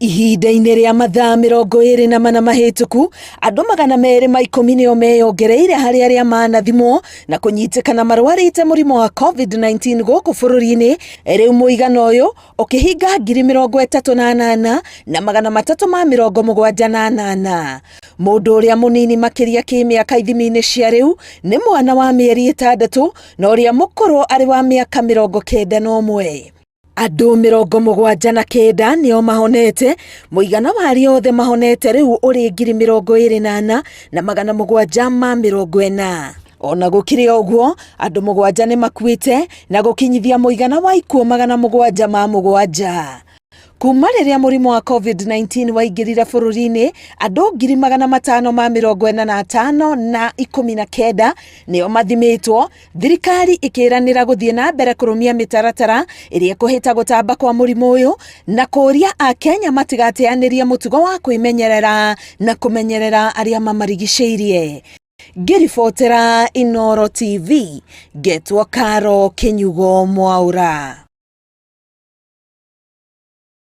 Ihinda-inĩ rĩa mathaa 24 mahĩtũku, andũ 210 nĩo meyongereire harĩ arĩa manathimwo na kũnyitĩkana marwarĩte mũrimũ wa COVID-19 gũkũ bũrũri-inĩ, rĩu mũigana ũyũ ũkĩhinga 38,378. Mũndũ ũrĩa mũnini makĩria kĩmĩaka ithimi-inĩ cia rĩu nĩ mwana wa mĩeri 6 na ũrĩa mũkũrũ arĩ wa mĩaka 91. Andũ 79 nĩo mahonete, mũigana wa arĩa othe mahonete rĩu ũrĩ 24,740. Ona gũkĩrĩ ũguo, andũ 7 nĩ makuĩte na gũkinyithia mũigana wa ikuũ 707. Kuma rĩrĩa mũrimũ wa COVID-19 waingĩrire bũrũri-inĩ, andũ 545,019 nĩo mathimĩtwo, thirikari ĩkĩranĩra gũthiĩ na mbere kũrũmia mĩtaratara ĩrĩa ĩkũhĩta gũtamba kwa mũrimũ ũyũ na kũũria Akenya matigateanĩrie mũtugo wa kwĩmenyerera na kũmenyerera arĩa mamarigicĩirie. Ngĩribotera Inooro TV, ngetwo Karo Kĩnyugo Mwaũra.